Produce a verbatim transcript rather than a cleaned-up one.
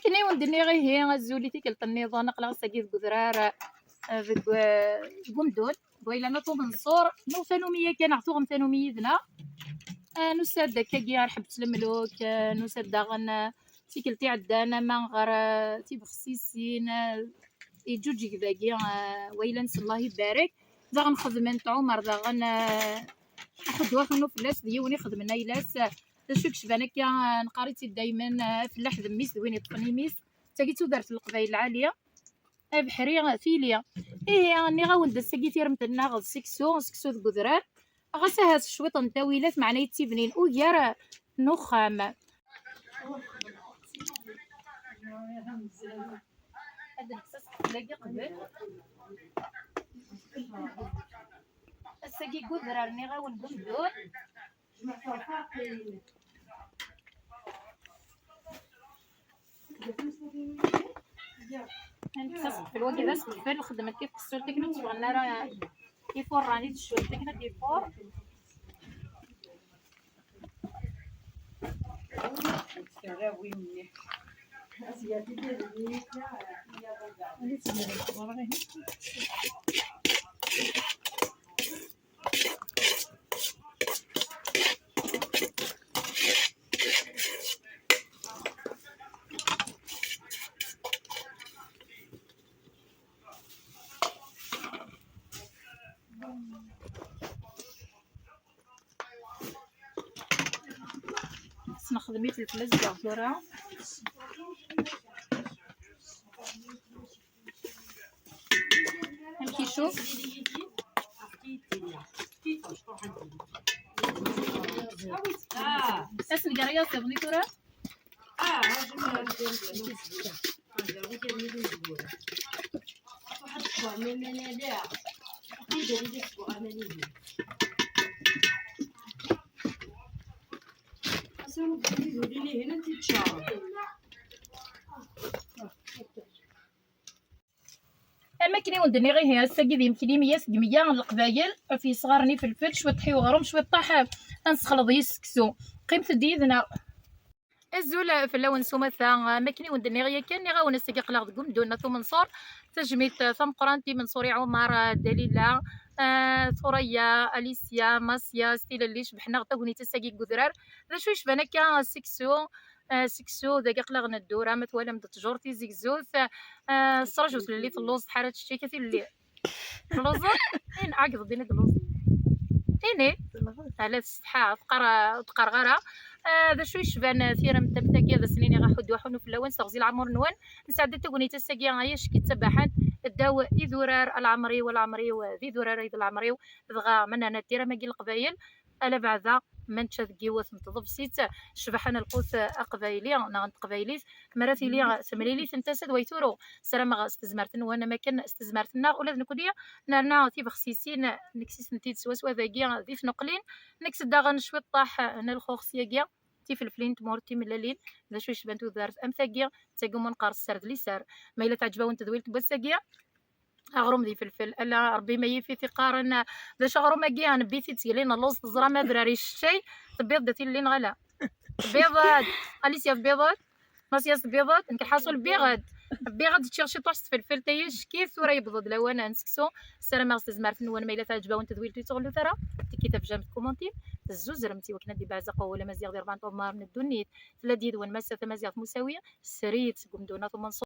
Akken i wen-d-nniɣ ihi, azul i tikkelt nniḍen, aql-aɣ ass-agi deg udrar, eh, deg, eh, deg umdun, deg wayla n At Umenṣur. Nuɣ tanumi yakan, neɣ tuɣem tanumi yid-neɣ. Eh, nusa-d akkagi ɣer Ḥebbet Lemluk, eh, nusa-d daɣen, eh, tikkelt iɛeddan ama ɣer, eh, Tibexsisin, eh, iǧuǧeg dagi, eh, wayla-nnes Allah ibarek. Daɣen xedmen-t Ɛumer daɣen, eh, Aḥuddu Aḥunnu fell-as, d yiwen ixedmen ayla-s. D acu i yecban akka, eh, neqqar-itt-id daymen, eh, afellaḥ d mmi-s d win iṭṭfen imi-s. D tagi d tudert n Leqbayel lɛali. Abeḥri, tili. Ihi, nniɣ-awen-d ass-agi tiremt-nneɣ d seksu, seksu deg udrar. Ɣas ahat cwiṭ n ttawilat, meɛna yettibnin ugar n uxxam. Ad nekkes aseqfel-agi qbel. Ass-agi deg udrar, nniɣ-awen, deg umdun. Aseqfel wagi d aseqfel xedmen tiqessult akken ur tteffɣen ara ifuṛṛan i teccult akken ad d-ifuṛ. Xas nexdem ifelfel azeggaɣ tura. Amek icuf? Asengar ay aẓ-iḍen i tura? Am akken i wen-d-nniɣ ihi, ass-agi d imekli meyya seg meyya n Leqbayel, ɣef yesɣaren ifelfel, cwiṭ ḥi uɣrum, cwiṭ ṭaḥ, ad nessexleḍ yis seksu. Qqimet-d yid-neɣ. Azul fell-awen s umata, am akken i wen-d-nniɣ yakan, nniɣ-awen ass-agi aql-aɣ deg umdun n At Umenṣur, tajmilt tameqqrant i Menṣuri Ɛumar, Dalila, eh, Turaya, Alicia, Masya, s tilelli, cebḥen-aɣ tagnit ass-agi deg udrar. D acu yecban akka seksu? Eh, seksu, dagi aql-aɣ neddura, ma twalam-d ttjur tizegzut, eh, s ṛaju tlelli telluẓ, tḥara teččik, a tilelli. Telluẓeḍ? Ini, ɛeggeḍ-d, ini telluẓeḍ. Ini? Ala, tsetḥa, teqqar, ur d-qqareɣ ara. Eh, d acu yecban, eh, tiremt am tagi, ad asen-iniɣ aḥuddu aḥunnu fell-awen, s teɣzi leɛmur-nwen. Nesɛedda tagnit ass-agi, ay acki d tabaḥant, ddaw idurar a leɛmer-iw, a leɛmer-iw, d idurar ay d leɛmer-iw, dɣa ma nerna ddira-agi n Leqbayel, ala beɛda ma nečča deg yiwet n tḍebsit, ccbaḥa n lqut aqbayli neɣ n teqbaylit, mi ara tili temlilit n tasa d way turu. Ssarameɣ s tezmert-nwen, am akken s tezmert-nneɣ, ula d nekkni nerna tibexsisin, nekkes-itent-id swaswa dagi di tneqlin, nekkes-d daɣen cwiṭṭaḥ n lxux syagi, tifelflin n tmurt timellalin, d acu yecban tudert am tagi, d tagi umi neqqar sser d liser. Ma yella teɛǧeb-awen tedwilt n wass-agi, aɣrum d ifelfel. Ala, Ṛebbi ma yif-it iqqaren, d acu aɣrum-agi, nebbi-t-id seg lli n lluẓ, teẓram adrar iceččay, tebbiḍ-d a tilelli neɣ ala? Tebbiḍ-d, Alicia tebbiḍ-d, Masya tebbiḍ-d, nekk lḥaṣul bbiɣ-d, bbiɣ-d ččiɣ ciṭuḥ s tfelfelt, ay ackit, tura yewweḍ-d lawan n seksu. Ssarameɣ s tezmert-nwen, ma yella teɛǧeb-awen tedwilt ur tettɣellut ara, tekki tabjamt deg kumunti, tezzuzremt i wakken ad d-ibeɛzeq wawal amaziɣ di rebɛa n tɣemmar n ddunit. Tella-d yid-wen Massa Tamaziɣt Musawi, srid seg umdun At Umenṣur.